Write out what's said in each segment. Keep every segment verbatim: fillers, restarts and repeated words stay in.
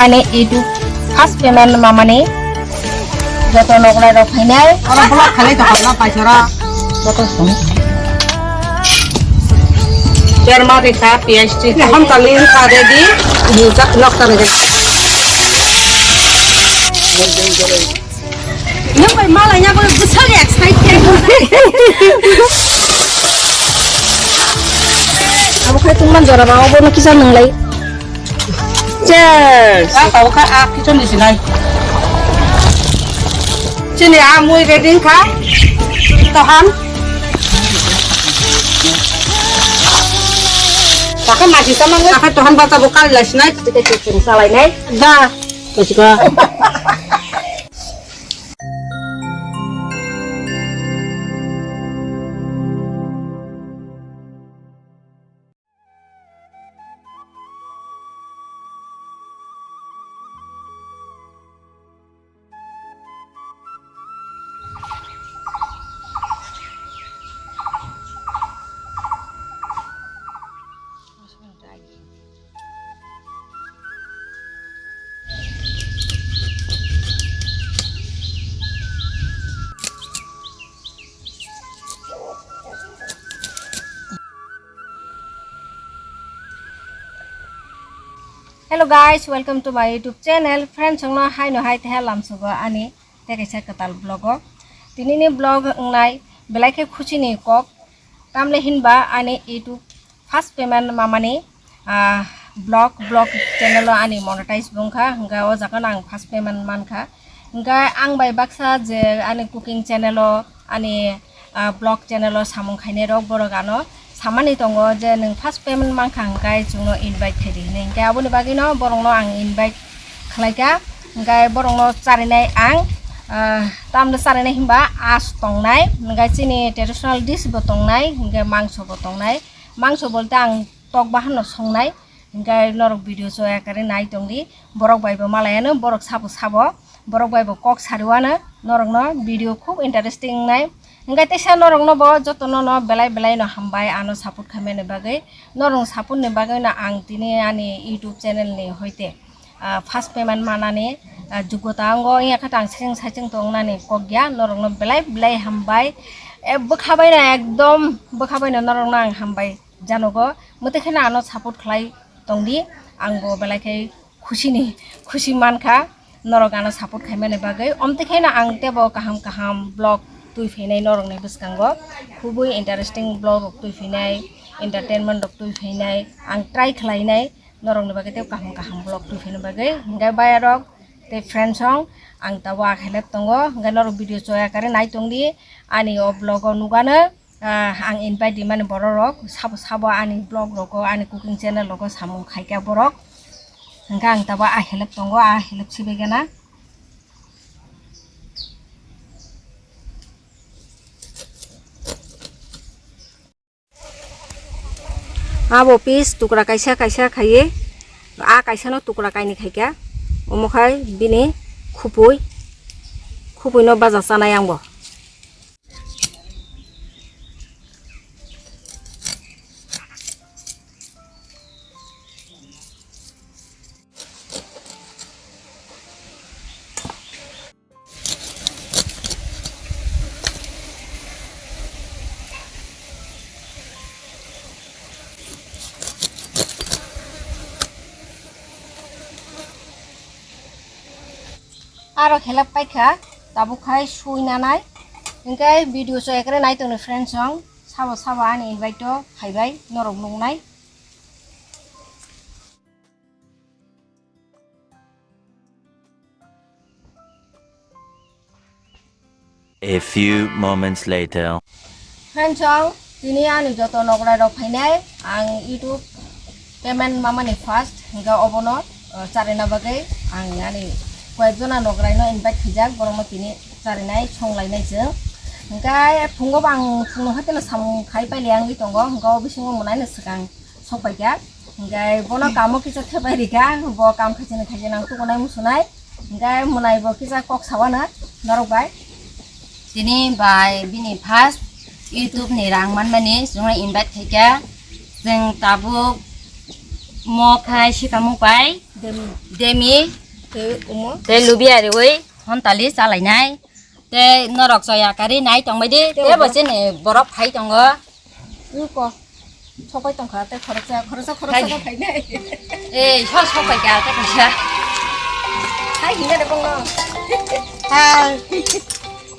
Ani YouTube first payment mamani joto nokrai rok phainai. Oro block khalai to khalai paisara. Joto song. Jar ma de kha P H T. Hom kali kha de di. Ni jak nok ta de. Nang bai mala nya ko bwswk excited. Abo khai tungman jora ba obo no kisa nwnglai. Cheers. Ah, tau kha, ah, kichon ni sinai. Chini ah mui ready kha. Tohan. Takha maji tamang, takha tohan bata bo kal lai sinai. Kita kichon salai nai. Da. Kasih ka. Hello guys, welcome to my YouTube channel. Friends, chwngno hai no hai teha lamsugo ani tei kaisa kwtal vlog o. Tini ni vlog wngnai belai khe khusi ni kok. Tamle hinba ani YouTube first payment mamani, ah, vlog, vlog channel o ani monetize wngkha, hwnkhe o jaga no ang first payment mankha. Hwnkhe ang bai baksa je ani cooking channel o, ani, ah, vlog channel o samung khainai rok borok ano samani tongo je nwng first payment mankha hwnkhe chwngno invite khaidi hinwi. Hwnkhe aboni bagwino borokno ang invite khlaikha, hwnkhe borokno charinai ang, ah, tamno charinai hinba ash tongnai, hwnkhe chini traditional dish bo tongnai, hwnkhe mangso bo tongnai, mangso bolte ang tok bahan no songnai, hwnkhe norok video choya kwrwi nai tongdi, borok bai bo malai ano, borok sabo sabo, borok bai bo kok sariwano, norokno video khub interesting wngnai, hwnkhe teisa norokno bo jotono no belai belai no hambai ano support khaimani bagwi, norok support ni bagwi no ang tini ani YouTube channel ni hoite ah, first payment manani, ah, jugota ango, wngya khe tang saichung saichung tongnani kok ya, norokno belai belai hambai. Eh, bwkha baino ekdom, bwkha baino norokno ang hambai janogo. Mwtwi kheno ano support khlai tongdi, ang bo belai khe khusi ni, khusi mankha norok ano support khaimani bagwi. Omtwi kheno ang tebo kaham kaham vlog twi phainai norokni bwskango. Khubui interesting vlog rok twi phainai, entertainment rok twi phainai, ang try khlainai. Norokni bagwi tei kaham kaham vlog twi phaina bagwi. Hwnkhe bayarok tei friends rok ang tabuk ah helep tongo. Hwnkhe norok video choya kare nai tongdi. Ani o vlog o nugano, ah, ang invite rimani borok rok sabo sabo ani vlog rogo, ani cooking channel rogo samung khaikha borok. Hwnkhe ang tabuk ah helep tongo, ah helep sibegena. Abo piece tukra kaisa kaisa khaiwi, a kaisa no tukra kainwi khaikha, omo khai bini khupui, khupui no baja chanai ang bo. Aro helep paikha, tabuk khai sui nanai. Hwnkhe video so ekre nai tongni friends song, sabo sabo ani invite o phaibai norok nuknai. A few moments later. Friends song, tini ani joto nokrai rok phainai, ang YouTube payment mamani first, hingke obono, uh, charina bagwi ang ani koyek jona nokrai no invite khaijak, borok no tini charinai songlainai chwng. Hingke phungo bo ang phungno hai teno samung khai pailai wngwi tongo, hingke o bisingo mwnaino swkang. Sokpaikha, hingke bono kamo kisa thepai rikha, bo kam khaisani khaisani ang tukunai musunai, hingke mwnai bo kisa kok sawano norok bai. Tini bai bini first YouTube ni rang manmani chwngno invite khaikha, chwng tabuk mo khai sikamung pai Demi. Tei omo. Tei lubia riwi hontali chalainai. Tei norok soya kari nai tongbai di. Tei tei bo omo. Chini borok phai tongo. Uko. Sopai tongkha tei khoroksa, khoroksa, khoroksa hai. Bo phainai. Ei, so sopai ka tei kaisa. Hai hinga de bongno. Hai.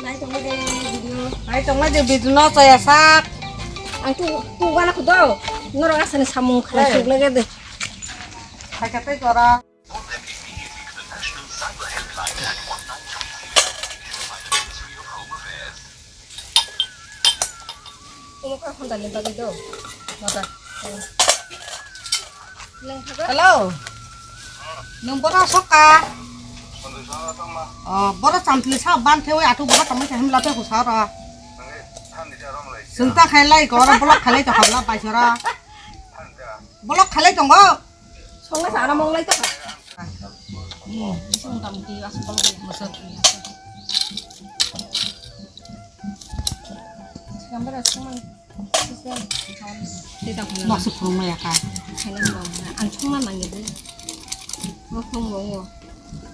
Nai tongbai de video. Nai tongbai de video no chaya sak. Ang tu, tu gana khudo. Norok asani samung khlai. Hey. Suk lage de. Hai ka tei gora. Omo kha honda ni bagwi do. Mata. Hello. Nwng boro sokka? Oh, boro champli sa ban thewi atu boro tongwi thai himla tei kusa ro. Sungta khailai ko oro block khailai to khabla paisora. Block khailai tongo. Songna sa aro monglai ta. Hmm, bisa muta muti asal kalau dia. Masa tu ya. Gambar asal mana? Sisa. Tidak pernah. Masuk rumah ya kak. Saya nggak pernah. Ancung mana gitu? Mau kamu mau.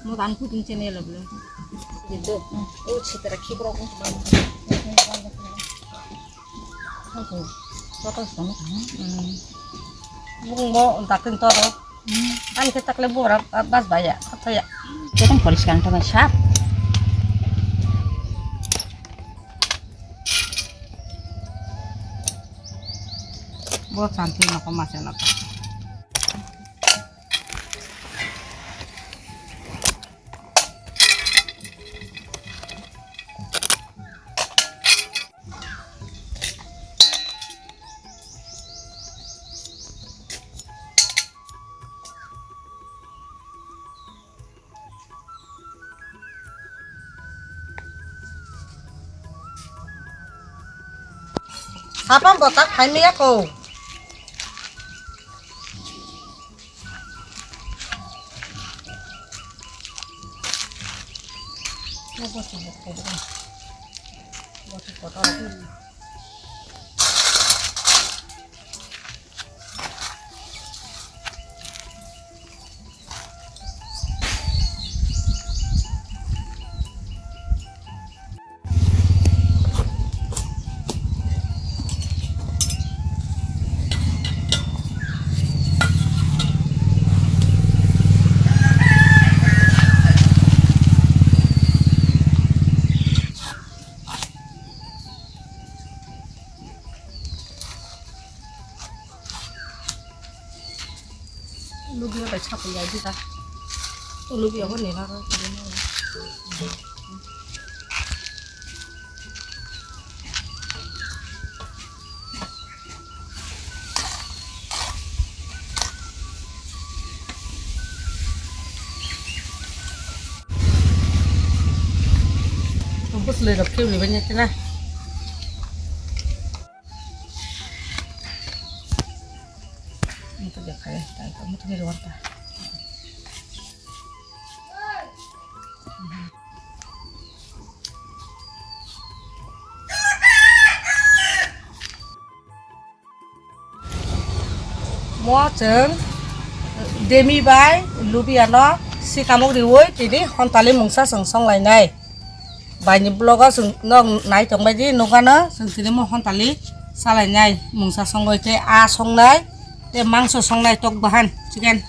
Mau tanpa kucing channel belum. Gitu. Oh, citra kiprok. Bung bo daktwng toro. Ani khe takle bora bas baya, khathaya. Tei poriskar wngtongma sap. Bo chanti nokho masa nokho. Sapang botak phaimaya ko. Lubi bai sapu ya jita. Lubi abo nila ro. Bus le rok keu ni banya tena. Mutu de khai, tai ko mutu ni rwar ta. Mo chwng Demi bai Lubia no sikamuk riwi tini hontali mungsa chwng songlainai. Baini vlog o chwng nok nai tongbai di, nukano chwng tini mo hontali salainai mungsa songwi tei a songnai tei mangso songnai tok bahan chicken.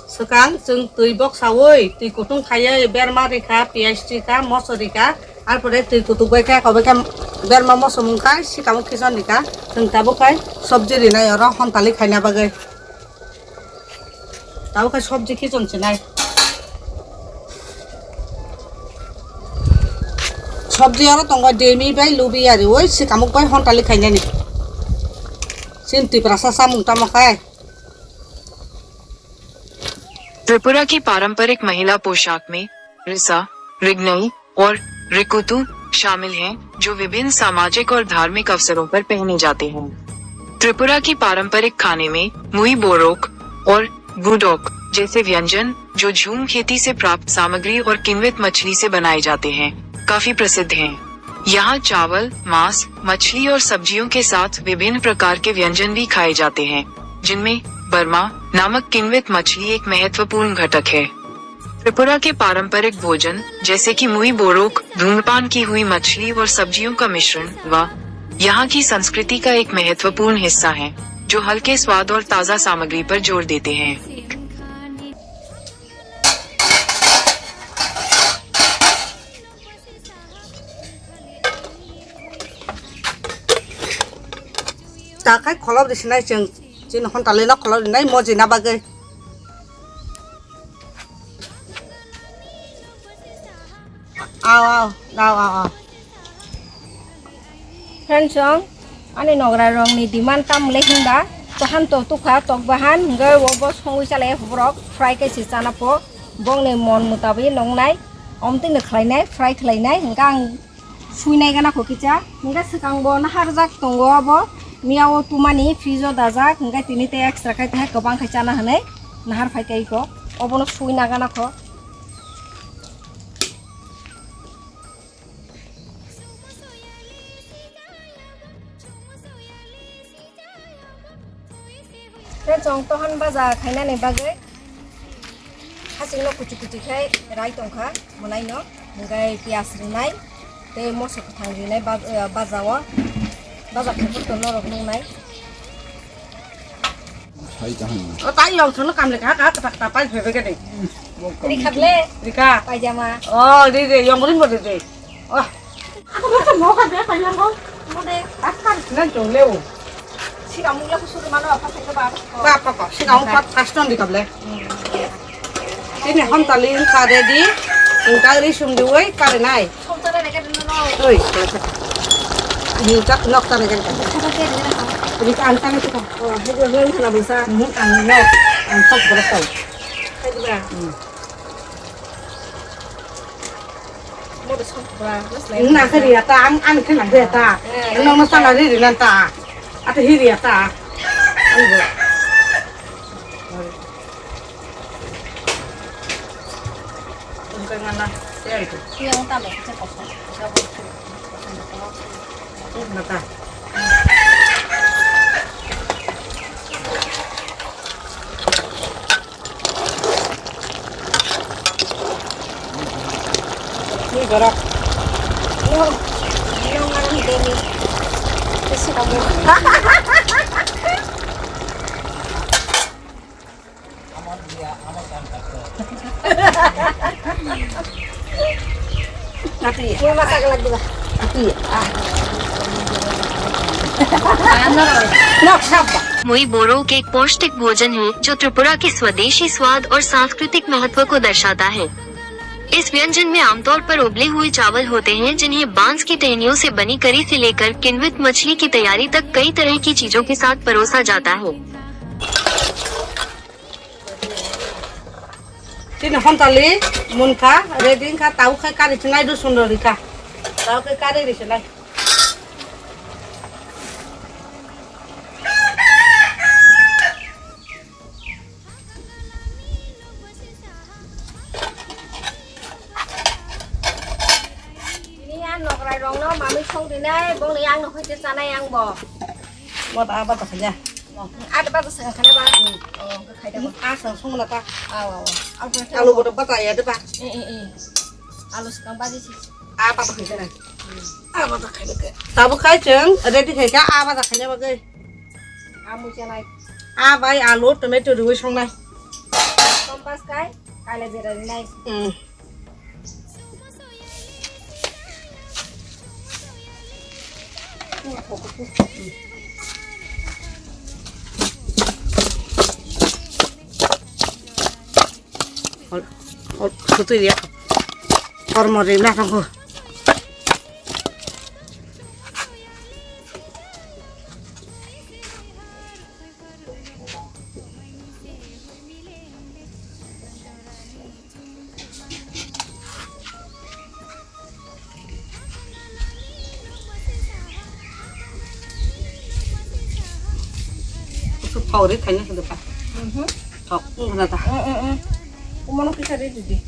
Swkang chwng twi boksawi twi kutung khaiwi berma rikha, piyaj rikha, moso rikha, arpore twi kutuk bai khe, kobai khe berma moso mung khai sikamuk khichon rikha, chwng tabuk khai sobji rinai oro hontali khaina bagwi. Tabuk khai sobji khichon chinai. Sobji oro tongo Demi bai Lubia riwi sikamuk bai hontali khainani. Chini Tiprasa samung tamo khai. Tripura की पारंपरिक महिला पोशाक में रिसा, रिगनई और रिकुतु शामिल हैं, जो विभिन्न सामाजिक और धार्मिक अवसरों पर पहने जाते हैं। त्रिपुरा की पारंपरिक खाने में मुई बोरोक और गुडोक जैसे व्यंजन, जो झूम खेती से प्राप्त सामग्री और किण्वित मछली से बनाए जाते हैं, काफी प्रसिद्ध हैं। यहाँ चावल, मांस, मछली और सब्जियों के साथ विभिन्न प्रकार के व्यंजन भी खाए जाते हैं, जिनमें बर्मा नामक किण्वित मछली एक महत्वपूर्ण घटक है। त्रिपुरा के पारंपरिक भोजन, जैसे कि मुई बोरोक, धूम्रपान की हुई मछली और सब्जियों का मिश्रण, वह यहाँ की संस्कृति का एक महत्वपूर्ण हिस्सा है, जो हल्के स्वाद और ताज़ा सामग्री पर जोर देते हैं। Ta khai kholop risinai chwng, chini hontalino kholop rinai mojina bagwi. Aw, aw, aw, aw, aw. Friends, chwng ani nograi rokni demand tam le hinba, tohan to tukha tok bahan, hingke obo songwi chalai borok, fry khe se chana po, bongni mon mutabwi nongnai, omtwino khlainai, fry khlainai, hingke ang suinai gana kho kisa, hingke swkang bo naharjak tongo abo, miya o tumani fridge o dajak, hingke tini tei extra khai tei kwbang khai chana hinwi nahar phai khe iko, obono suina gana kho. Tei chwng tohan baja khainani bagwi hasingno kuchi kuchi khai rai tongkha mwnaino, hwnkhe piyaj rwnai tei moso kwthang rwnai baj-, eh, baja o, baja khe norok nuknai. Hai ta hwn. O tai yong thunu kam le ka ka ta ta pai phai phai ka de. Rikha ble. Rikha. Paijama. O de de yong ring bo de de. O. Ako mo ka mo ka de ka yong ko. Mo de. Askar. Nan chong le o. Sika mungla ko suru mano apa sai ko ba. Ba apa ko. Sika mo pa paston di ka ble. Tini hom tali wngkha ready, wngkha ri sum di oi kari nai. Oi, wngkha nok tani kan. Ri ka ang tani tu kan. Oh, hai dua hoi kana bisa. Hmm, ang nok, ang sok berapa. Hai dua. Hmm. Mo de sok ba, mas lai. Na kari ya ta, ang ang kena de ta. Eh, nok na sana ri ri nan ta. Ata hiri ya ta. Ang. Ang kaya nga na, kaya ito. Iya, ang tama, kita kosong. Siya po. Ang mata. Ni gorok. Yung, yung ano, demi. Kasi kamo. Ati. Mama sa kalag diba? Ati. Ah. Nok sabba. मुई बोरोक एक पौष्टिक भोजन है, जो त्रिपुरा के स्वदेशी स्वाद और सांस्कृतिक महत्व को दर्शाता है। इस व्यंजन में आमतौर पर उबले हुए चावल होते हैं, जिन्हें बांस की टहनियों से बनी करी से लेकर किण्वित मछली की तैयारी तक कई तरह की चीजों के साथ परोसा जाता है। Tini hontali munkha, ready wngkha, tabuk khai kari chinai, rusun rw rikha. Tabuk khai kari ri chinai. Tini ang nokrai rokno manwi song rinai, bongni ang no hoite chanai ang bo. Mo ta aba ta khanya. Ada bata sanga khana ba? Oh, khai da ba. Asang song na ta. Aw, aw, aw. Alu bodo bata ya de ba? Eh, eh, eh. Alu sanga ba di si. Aba ta khanya na. Aba ta khanya ke. Tabuk khai chwng ready khai kha, aba ta khanya ba gai. Amu chanai. Abai alu tomato rwi songnai. Kompas kai, kaila jera rinai. Hmm. Hol, hol, sutui dia. Hor mori na kangku. Su phauri thaini sudapa. Mhm. Thok, ungna ta. Mm, mm, mm. Umano kisa re didi.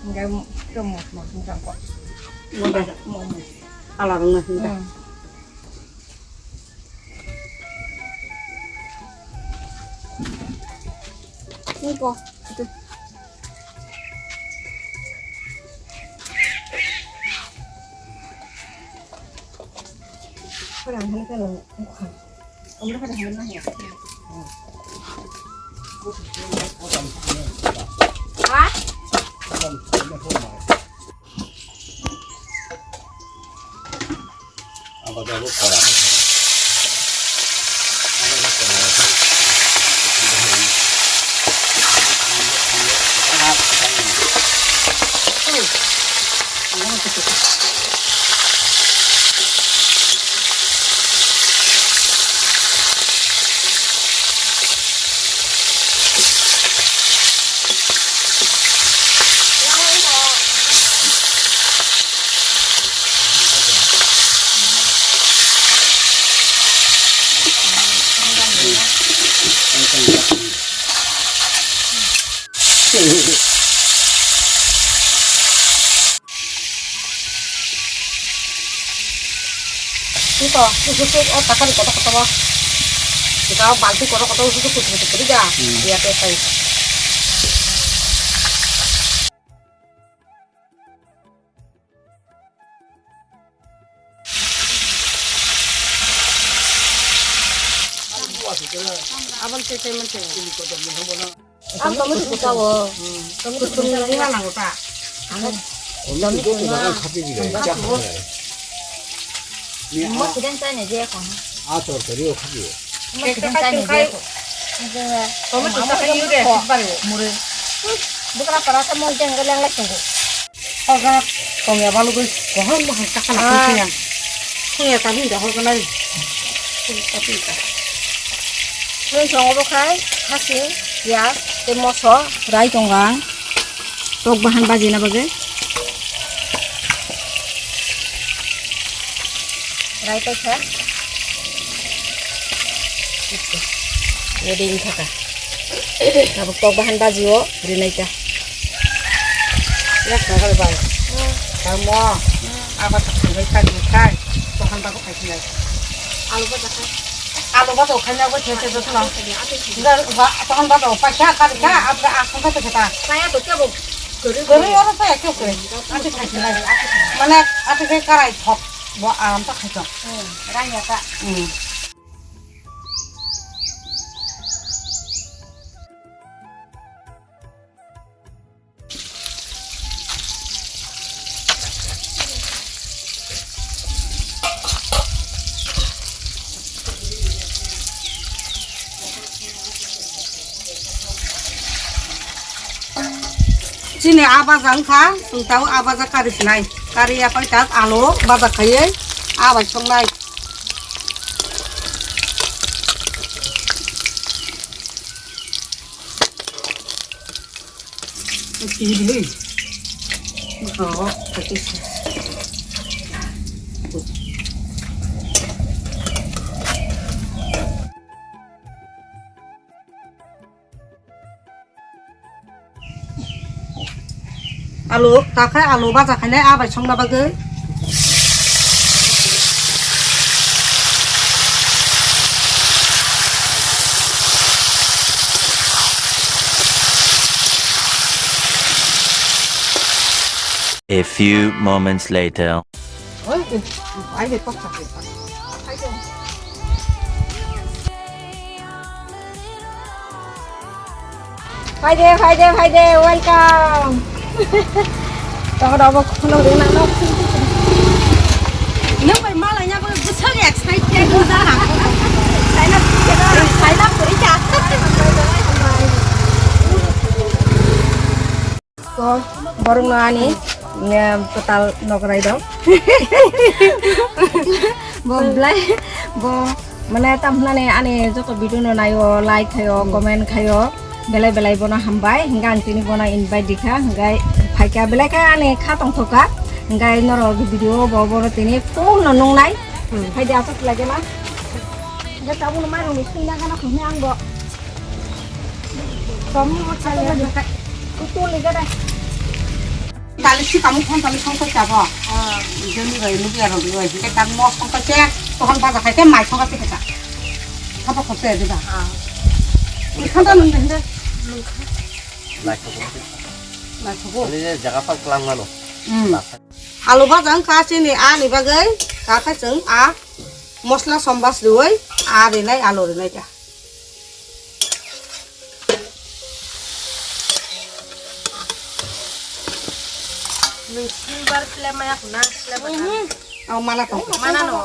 Enggak, ke mos, mos, enggak kok. Mo da. Mo, mo. Ala rwngna hinda. Hmm. Niko. Kurang hal kalau. Ito, susuk o takari kotor kotor o. Ito balti kotor kotor o susuk kutu kutu kuri da. Hmm. Iya, to sai. Abang cecai mencai. Ang tomato kuchawo. Tomato kuchawo. Ang tomato kuchawo. Mo kidang chai na je ko. Ah, tor kari o khabi. Mo kidang chai na je ko. Tomato kuchawo. Mure. Bukra para sa mo jeng lang lang tunggu. Oga, tongya balu bai, kohon bahai chakha na kung kuyang. Kung ya tabi da hor ganai. Kung tapi ka. Kung songo bo khai, khasing, piyaj, tei moso, rai tong ang. Tok bahan baji na bagwi. Rai paisa. Ready wngkha ka. Tabuk tok bahan baji o rinai ta. Yak na gal bai. Tamo. Aba tak bai ta di kai. Tohan ba ko khai nai. Alu ba ta khai. Alu ba to khai na ko che che to na. Gal ba tohan ba to pa cha ka ka ab ga a ko ta ta. Kaya to ke bo. Gori oro pa ya ke ke. Ati khai nai. Mane ati khai karai thok. Bo aram ta khai to. Rang ya ta. Hmm. Chini a baja wngkha, chwng tabuk a baja kari sinai. Kari ya pai tak alu baja khaiwi a bai songnai. Alu, takhai alu baja khainai a bai songna bagwi. A few moments later. Oi, ai de paksa. Phai de, phai de, phai de, welcome. Tong rok bo khuluk rwna no. Nung bai malai ya bo bwswk excited wngkha. Sign up, sign up kwrwi kha. Ko borok no ani, em, kwtal nokrai dok. Bo belai, bo, mane, tam hwnani ani joto video no naio, like khaio, comment khaio, belai belai bono hambai, hingke ang tini bono invite dikha, hingke phaikha, belai khe ani kha tongthokha, hingke norok video bo bono tini full no nungnai, phaidi aswk khlai khe ma, hingke tabukno mairokni swina gana khe ang bo. Tom mo chale. Kutul ni gada. Tali si kamu phone tali song koi chabo. Ah. Joni bai lugi aro lugi bai. Ke tang mo song koi che, tohon baja khai ke mai song koi che ta. Apa koi che diba? Ah. Ikhon ta nung deh deh. Lai song koi. Lai song koi. Ini jaga pal kelang mano. Hmm. Alu bajang ka chini ani bagwi ka kha chwng a mosla sombas riwi a rinai alu rinai ta. Nung silver plate maya khuna, plate maya. Mhm. Au mana tong. Mana no.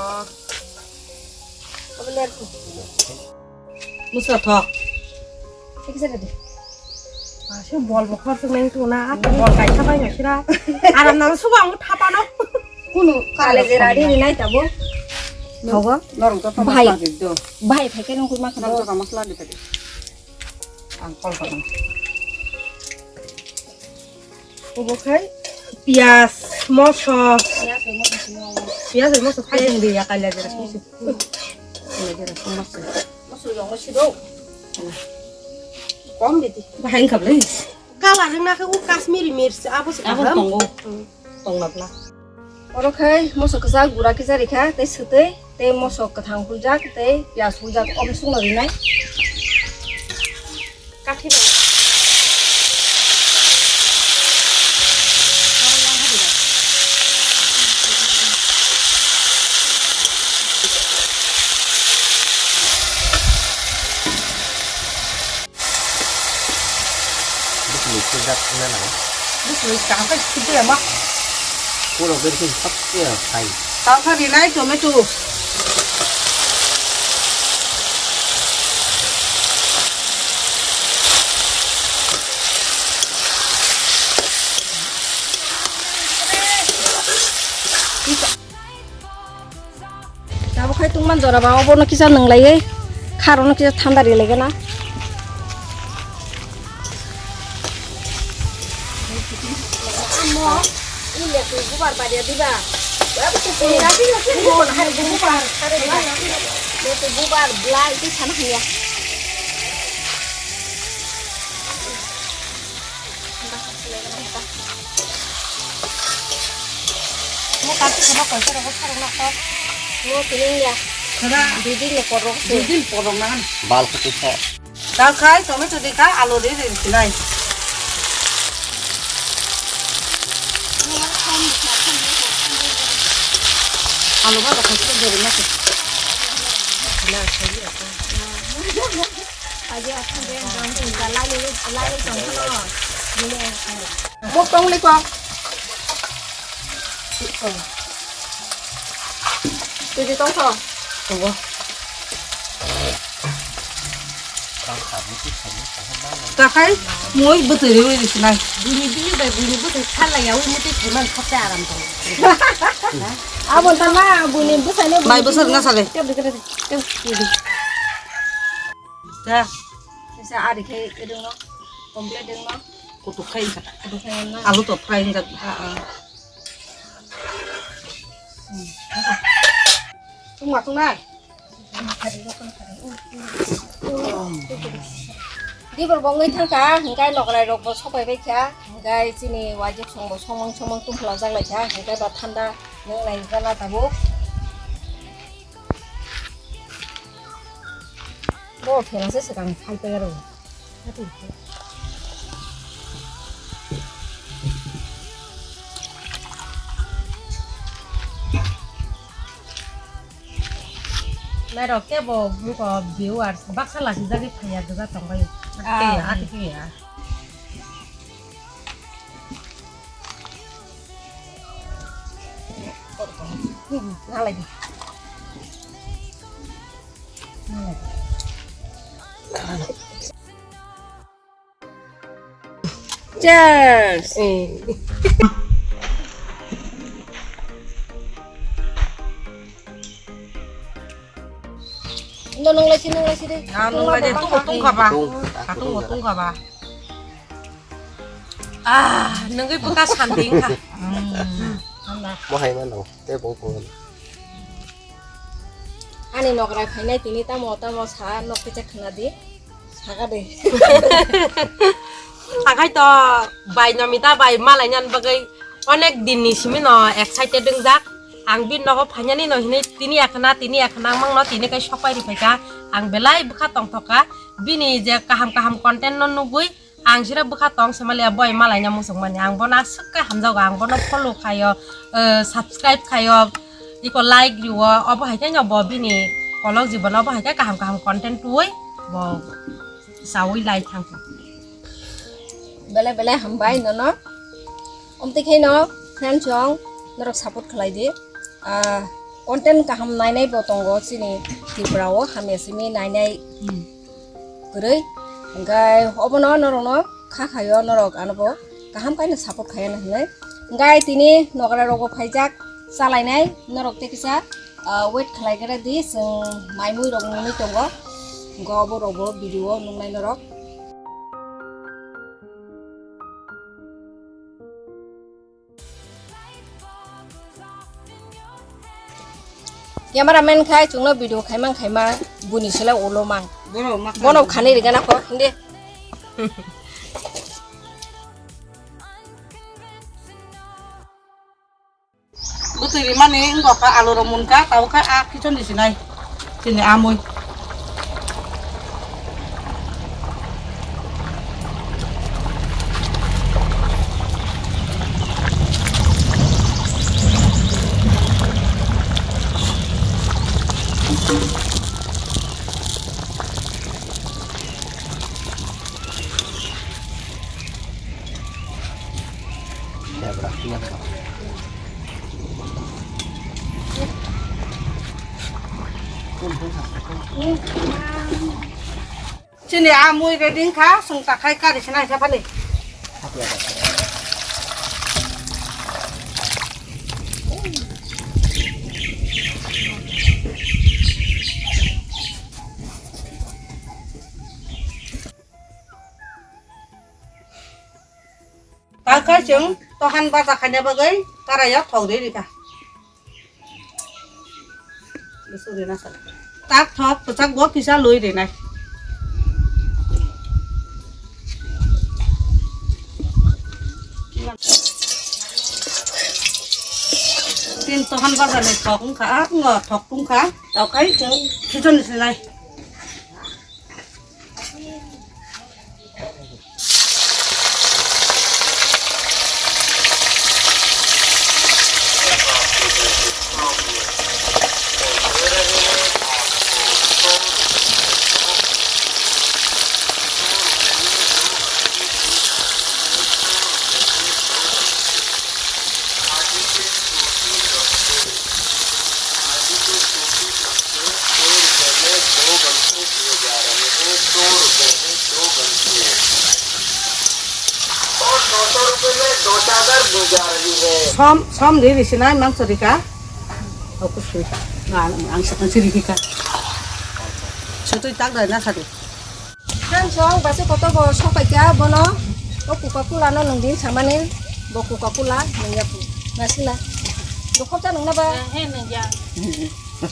Musa thok. Thik se de. Ase bol bo khor sung nang tu na, bol kai sa bai na sira. Aram na suba ang thapa no. Kunu kale je rari ni nai tabo. Thogo. Norong to Bhai. Masla de do. Bhai, phai ke nung kurma khado. Norong to masla de. Ang kol kol. Obo khai piyaj, moso. Piyaj bai moso khai. Piyaj bai moso khai sing de ya kaila jera sing sing. Kaila jera sing moso. Moso yong moso do. Kom de di. Bahai khap le. Kala rwng na khe o Kashmiri mirchi abo se. Abo kaham. Tongo. Hmm. Tong na bla. Oro khai moso kwchak gura kisa rikha, tei swtwi, tei moso kwthang huljak, tei piyaj huljak, omo sungno rinai. Kathi bai. Bwswlwi swijak wngna nango. Bwswlwi kaham khe swijak ya ma. Ulo berkhe thok khe phai. Tangkha rinai tomato. Tabuk khai tungman jora ba, obono kisa nwnglaiwi, kharokno kisa thanda rilai gana. Amo, ile twi bubar baria diba? Bubar, bubar, blai, di sana hanya. Mo kaisa sama kaisa rogo sarok na kok. Mo tining ya. Kada. Dui din ni porok se. Dui din porok na kan. Bal khuti sa. Dal khai, tomato di khai, alu di di sinai. Alu ba da khai deri na. Mo tong le ko. Tidi tong tho. Tunggu. Takai mui bwtwi rwi risi nai. Bini bini bai bini bwtwi thalai ya, ui muti thaiman khapte aram tong. Abo tama bini bwsai no. Bai bwsai na sale. Tep dikhe tep. Tep dikhe. Da. Sisa ari khe edung no. Complete ding no. Kutuk khai wngkha. Kutuk khai wngkha. Alu to fry wngkha. Ah, ah. Hmm. Tungma tungnai. Dibor bo wngwi thangkha, hingkai nokrai rok bo sopai bai kha, hingkai chini wajik song bo somang somang tungphla jak lai kha, hingkai ba thanda nung nai jana tabuk. Bo pherang se swkang phai pai aro. Nairok kebo buko viewers baksa lasi jagwi phaiya gwja tongbai. Ah. Ati khe ya. Nalai di. Cheers. No, nung lai si, nung lai si de. Ah, nung lai de, tung, tung kha ba. Tung, tung, tung kha ba. Ah, nungwi bwkha santi wngkha. Hmm. Mo hai ma nang, tei bong phungan. Ani nokrai phainai tini tamo tamo sa nok kicha khna di. Saka de. Akhai to bai nomita bai malai nyan bagwi Onek din ni simi no excited wngjak. Ang bini nogo phainani no hinwi tini ekhna, tini ekhna wngmang no tini kai sokpai riphaikha. Ang belai bwkha tongthokha. Bini je kaham kaham content no nugwi ang sira bwkha tong se maliya boi malaina muchungmani. Ang bono aswk khe hamjago, ang bono follow khaio, eh, subscribe khaio, iko like rio, obo hai khe no bo bini kolok jibon obo hai khe kaham kaham content twiwi bo chawi lai thangkha. Belai belai hambai nono. Omtwi khe no friends rok norok support khlai di. Ah, content kaham nainai bo tongo chini Tripura o, hamya simi nainai Hmm. kwrwi. Hwnkhe obono norokno kha khaio, norok ano bo kaham khe no support khaina hinwi. Hwnkhe tini nogra rokbo phaijak chalainai, norok tei kisa, ah, wait khlai khe di, chwng mai mui rok nungwi tongo. Hwnkhe obo rokbo video o nungnai norok. Cameraman khai chwngno video khaimang khaima buni sela ulo mang. Bono khani rigana kho hindi. Bwtwi rimani wngkha alu rok munkha, tabukhe a khichon ni sinai chini amui. Chini a mui ready wngkha, chwng takhai kari sinai sa phani. Takhai chwng tohan bacha khaina bagwi karaio thok ri rikha. Tak thok kwchak bo kisa lui rinai. Tin tohan bacha ni thok wngkha, ah, ngo thok tungkha. Takhai chwng khichon sinai. Som, som di di sinai mang sorika. Aku sui. Nah, ang sa siri ka. Satu tak dah na satu. Kan song basi koto bo sopai ka bono. O Coca-Cola no nung din samani. Bo Coca-Cola nung ya pu. Nasila. Dokop ta nung na ba? He nung ya.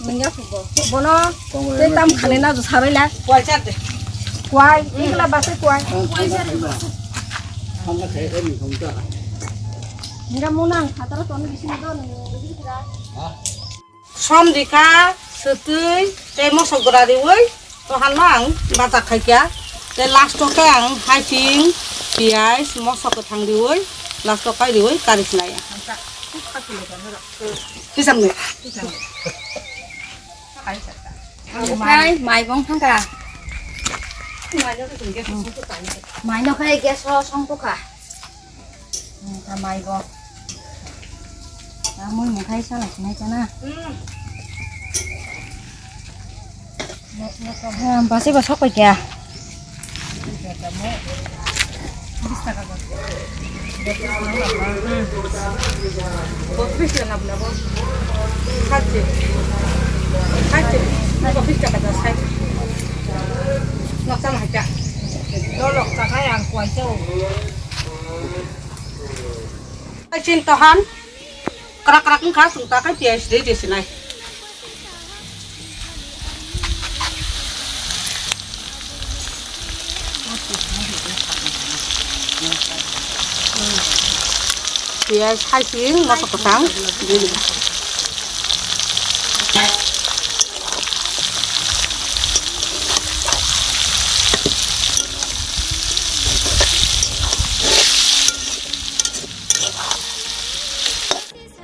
Nung ya pu bo. Bono. Te tam khane na jo sarai la. Kwai chat de. Kwai. Ikla basi kwai. Kwai chat de. Hingga munang khataro ton bisi do nung. Som dikha, swtwi, tei mosok gwra riwi, tohanno ang bacha khaikha. Tei last o khe ang haising, piyaj, mosok kwthang riwi, last o kai riwi kari sinai ang. Kisam ni. Okhai, maibong thangkha. Maino khai gas o song tokha. Tamai bo. Tamui mukhai sala sinai chana. Basi bo sok pai kya. Botris le ngabla bo. Khachi. Khachi. Botris taka da sai. Noksa ma hacha. Dolok taka yang kuai chau. Ai chin tohan. Krak krak wngkha, chwng ta khe piyaj de de sinai. Piyaj, haiching, moso kwchang.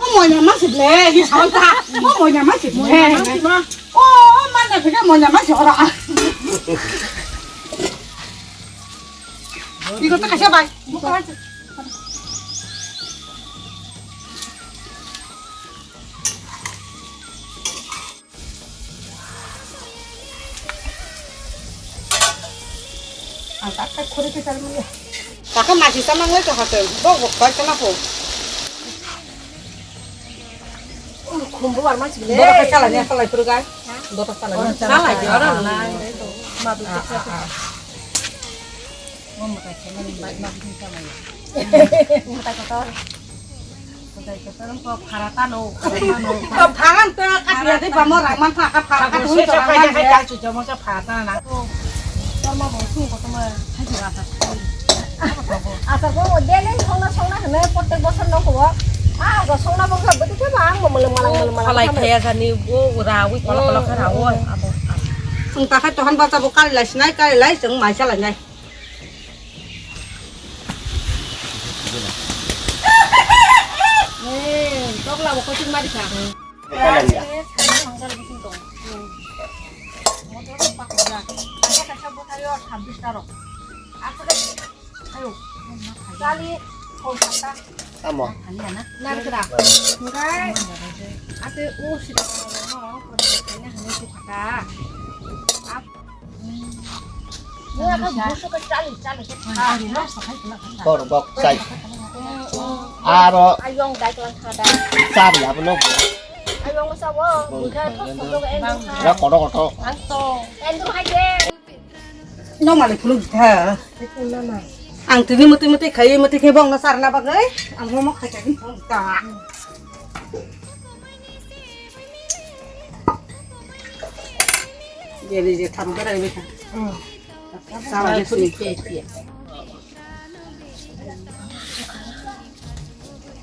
O moina ma sik le, hi son ta. O moina ma sik le. Moina ma sik ma. O, o, mana phika moina ma sik ora. Iko ta kaisa bai. Ang tak tak khori ke tal manya. Kaka masi samang le to hate. Bok bok kai kana ko. Khumbu war ma chile. Bora ka chala nya chala puru gai. Dota chala nya. Chala nya ora na. Ma du. Mutai kotor. Mutai kotor ko phara tano, phara tano. Ko pharan to katia de bamo rang man pha ka phara ka tun to rang man de. Chucha mo cha phara tana. Torma bo sung ko toma. Asar ko daily songna songna hene protek bosor no ko. Ah, go songna bo ka bodi ke ba ang mo malang malang malang malang. Khalai khaya jani bo rawi kolo kolo kha rawo abo. Sung ta khai tohan bacha bo kali lai sinai kali lai sung mai cha lai nai. Eh, tokla bo koching mari kha. Motor rok pakha jak. Kaisa kaisa bwthaio sabbish ta rok. Aswk khe ayo. Chali, hol kha ta. Tamo. Narikra. Ngai. Ate o sida no, ko de kanya hanu su kha ta. Ap. Bor bok chai. Aro ayong dai klang khada. Chari abono. Ayong sabo. Ra koto koto. Ang to. Endro haje. No malik phuluk tha. Ang tini muti muti khai muti khai bong na sarna bagai. Ang momo khai khai bong ta. Jeli je tham berai beta. Sawa je sini.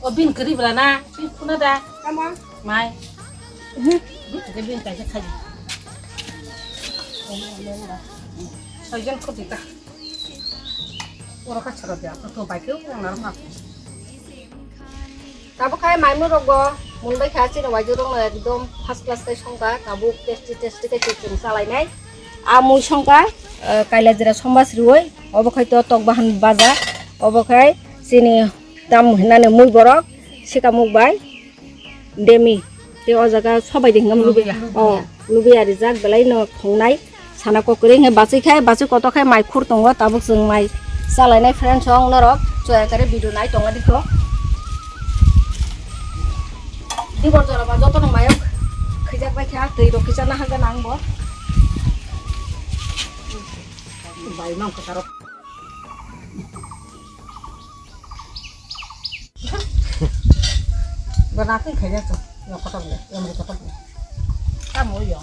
O bin kri bela na, bin kuna da. Kama? Mai. Bin ke bin kai khai. Soijan ko dita. Oro ka chara dia, to bai ke oro na. Tabuk khai maimung rok bo mungbai kha, chini waijak rok no ekdom first class khai songkha, tabuk tasty tasty khai chwng chalainai. A mui songkha, eh, kaila jera sombas riwi, obo khai to tok bahan baja, obo khai chini tam hinani mui borok, sikamuk bai, demi, te o jaga sobai de hingam lubiya. Lubiya. Oh. Lubiya rijak belai no thongnai sana kokri hingke bachwi khai bachwi kotor khai mai khur tongo tabuk chwng mai chalainai friends rok norok choya kare video nai tongo dikho. Dibor jora ba joto no mayok khijak bai kha twi rok kisa nahal gana ang bo. Bai mang kwcharo. Ba natin khaina to. Yo kotor le, yo mo kotor le. Tamo yo.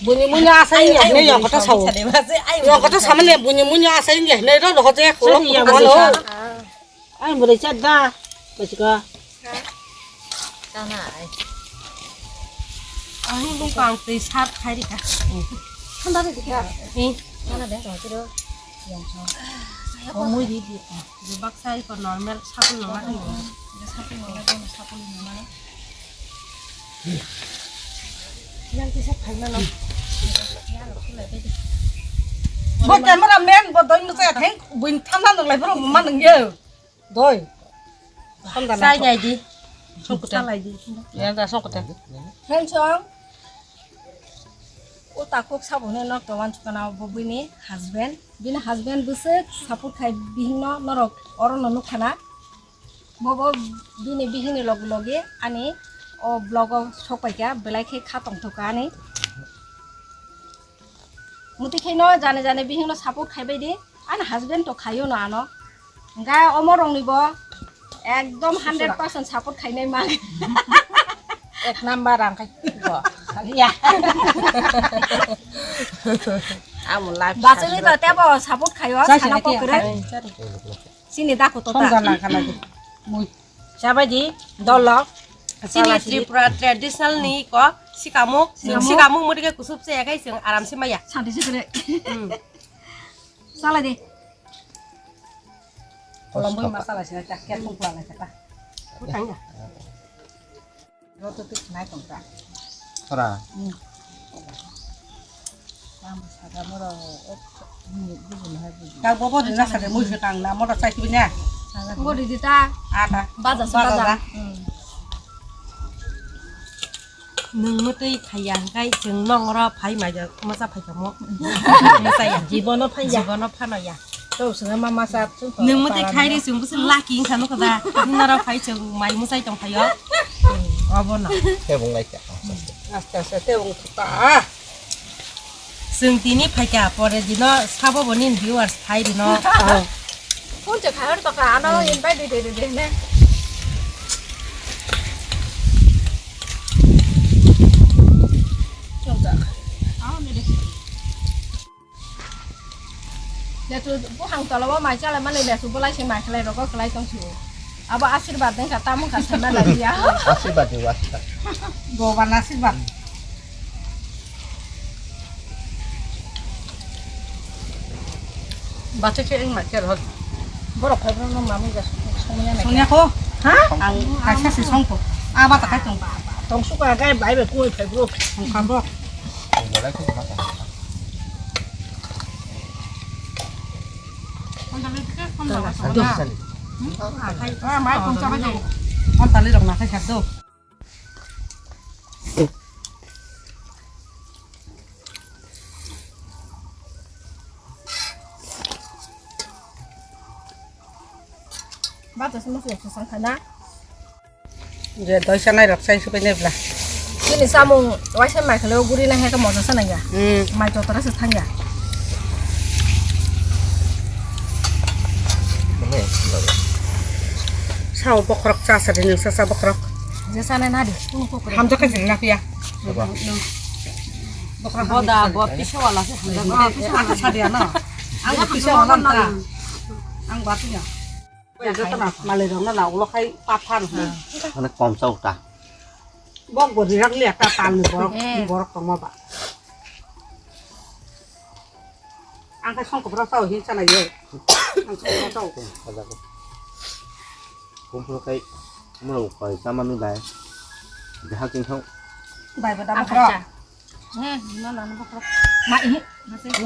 Buni muni asai ya ne yo kotor sawo. Yo kotor samane buni muni asai ya ne ro ro je ko. Ai mo re chadda. Bachika. Tana ai. Ang nung kang twi sat khai rika. Thanda de dikha. Eh, tana de ro tiro. Yang sa. O mui di di. Di baksa iko normal sapul nang lagi. Sapul nang lagi, sapul nang lagi. Yang kisa khai na no. Bo camera man bo doi mo sa theng buin thanda nang lai bro man nang ye. Doi. Sai nyai di. Songkota. Salai di. Ya da songkota. Hensong. O takhuk sabo hwnwi nok to wansukana bo bini husband. Bini husband bwswk support khai bihikno norok oro no nukha na. Bobo bini bihikni logi logi ani o vlog o sok paikha belai khe kha tongthokha ani. Muti khe no jane jane bihikno support khai bai di. Ani husband to khaio no ano. Hingkhe omo rokni bo ekdom hundred percent support khainai mang. Ek number ang khai bo. Ya. Amo life. Bachwi to tebo support khaio sana kokre. Chini daku to ta. Songja nang kha lagi. Mui. Chabai di, dolok. Chini Tripura traditional ni ko sikamuk, Sikamuk. Sikamuk mudi ke kusup se yakai sing aram se maya. Santi se kore. Hmm. Salai di. Kolom bui masala sina tak kya tung pula lai kata. Utang ya. Roto tu nai tong ta. Sora. Hmm. Kang bobo de nasa de mui se kang na motor cycle nya. Ngo di dita. Ata. Baja se baja. Hmm. Nung mutui khaiya hingkai chwng nong oro phai maiya masa phai kamo. Masa ya. Jibono phai ya. Jibono phano ya. Tau swnga ma masa chwng. Nung mutui khairi chwng bwswk lucky wngkha nukha da. Nung oro phai chwng mai mwsai tong phaio. Obo no. Tebong lai kha. Aste aste tebong ta. Chwng tini phaikha, pore dino sabo bo nini viewers phai rino. Phone se khai hor toka, ano invite de de de ne. Lesu buphang tola o mai chalai mani lesu bolai se mai khlai rogo khlai tong sio. Abo asirwad dengkha, tamo wngkha sanna lalia. Asirwad di wasta. Boban asirwad. Bathai khe wng nai khe rw. Borok phai borok no mamui ja songya nai. Songya kho? Ha? Ang kaisa se songkho. Aba ta khai tong. Tong suka gai bai bai koi phai borok. Songkha borok. Ang bolai khe ma ta. Ang tali rok na khai khak do. Bata se mosok se sangkha na. Je doi sanai rok sai supai nai bla. Chini samung waisa mai khalo guri nang he ka moja sanai ya. Hmm. Mai totora se thang ya. Sao bokrok cha sa de nang sa sa bokrok. Je sanai na di. Hamjak ka jeng na pia. Bokrok boda bo pisa wala se. Ata sa de na. Ang pisa wala ta. Ang batu ya. Joto na malai rok na na ulo khai pathar. Mane kom chau ta. Bok bo rirak liya ta tal ni borok, eh, borok tongma ba. Ang khai songkopra tau hin sana ye. Ang songkopra tau. Kumpul kai mura ukai chamani bai. Jahal ching thang. Bai ba da. Ang khai cha. He, no, no, no, no. Ma, ihi.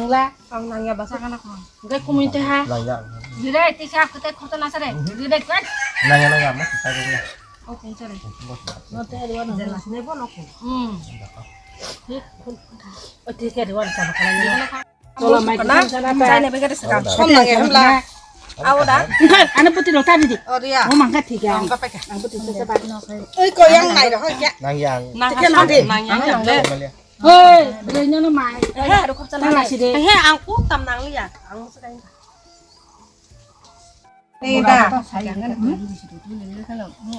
Nungla, ang nangya basa kana ko. Gai kumui te ha. Nangya. Dire, ti kha kute khota na sare. Dire, kwe. Nangya, nangya, mo kita dire. O, kung sare. No te riwa na. Jelas ne bo no ko. Hmm. O, ti kha riwa na ka kana. Tola mai kana. Jai ne begade saka. Som nangya hamla. Awo da. Ana puti lo tabi di. O, riya. O mangka thik ya. Ang ka peka. Ang puti sa ba. Oi, ko yang nai ro, ya. Nangya. Nangya. Nangya. Hei, bwrwi nono mai. Ehe, aro khopsa nang nai. Ehe, ang kuk tam nang liya. Ang musu kain. Ni da.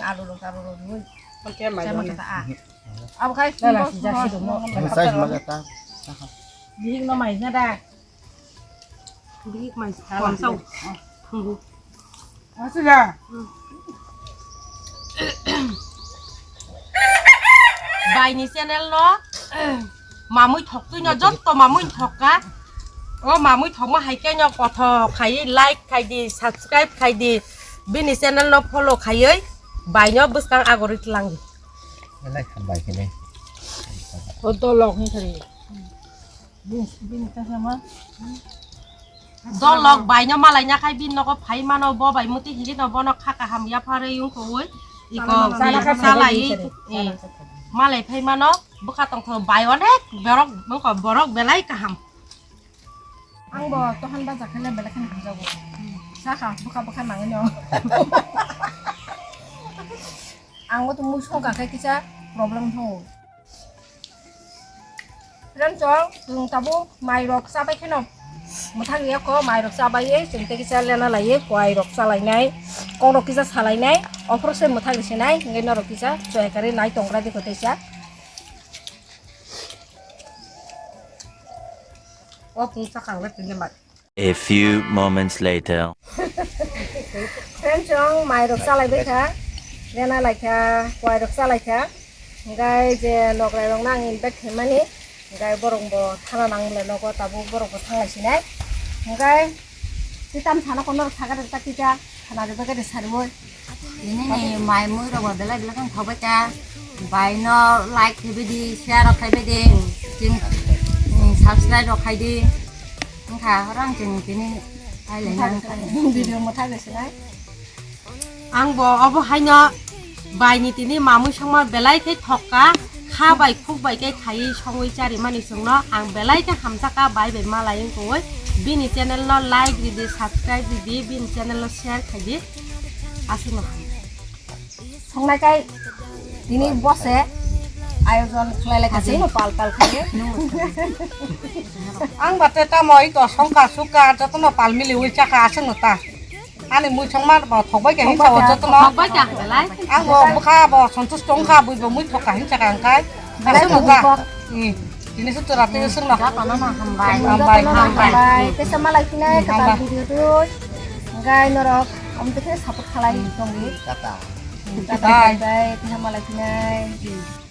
Alu ro, alu ro. Oke, mai. Abo khai. Dala si jasi do mo. Sai ma ta. Bihik no mai na da. Bihik mai. Konsau. Thunggu. Aswk ya? Bai ni channel no mamui thok twi no jotto mamui thok ka. O mamui thok ma hai khe no kothok khai like khai di, subscribe khai di. Bini channel no follow khaiwi bai no bwskang agorwi tlang di. Like khai bai khai. O to log ni khai. Bini, bini ta sama. Dolok bai no malai na khai bin nogo phai mano bo bai muti hili no bono kha kaham ya pharwi wngkho oi. Iko salai, salai, eh, malai phai mano bwkha tongtho bai onek borok wngkho borok belai kaham. Ang bo tohan baja khele belai kheno hamjago. Sakha bwkha bwkha nangwi no. Ang bo tongmung songkha khe kisa problem thango. Friends rok, chwng tabuk mai rok chabai kheno mwthang ya kho, mai rok chabai ye chwng tei kisa lena lai ye kwai rok cha lai nai, kok rok kisa sa lai nai, ophor se mwthang se nai, hingke norok kisa chwrai karwi nai tong gra di kho teisa. O pung sakang le tini mai. A few moments later. Friends, chwng mai rok chalai bai kha, rena lai kha, kwai rok chalai kha. Hingkai je nokrai rok nang invite khaimani, hingkai borok bo thana nang le nogo tabuk borok bo thanglai sinai. Hingkai titam sana kono thaka rok ta kisa thana rok bai kha de sarwi. Ini ni mai mui rok bo belai belai kang thok bai kha. Bai no like khai bai di, share rok khai bai di, chwng, mm, subscribe rok khai di. Wngkha orang chwng tini hai lai nang kha. Video mo thai bai sinai. Ang bo obo haino bai ni tini mamui songma belai khe thokka, kha bai khuk bai khe khaiwi songwi charimani chwngno ang belai khe hamjakha, bai bai malai wngkha. Bini channel no like ridi, subscribe ridi, bini channel no share khaidi. Aswkno ham. Songnai kai tini bose ayojon khlai lai kha, aswkno pal pal khaidi. Ang bate tamo iko songkha sukha jotono pal miliwi chakha aswkno ta. Ani mui songma bo thokbai kha hinsa o jotono. Thokbai kha belai. Ang bo bwkha bo santush tongkha, bui bo mui thokha hinsa kha angkai. Belai aswkno ta. Thokbai kha. Hmm. Tini se tura tini sung na. Jotono no hambai. Hambai, jotono no hambai. Hambai. Tesa malai phinai kwtal video twi. Gai norok amtwi khe support khalai tongdi. Tata. Tata. Bye. Bye. Tesa malai phinai.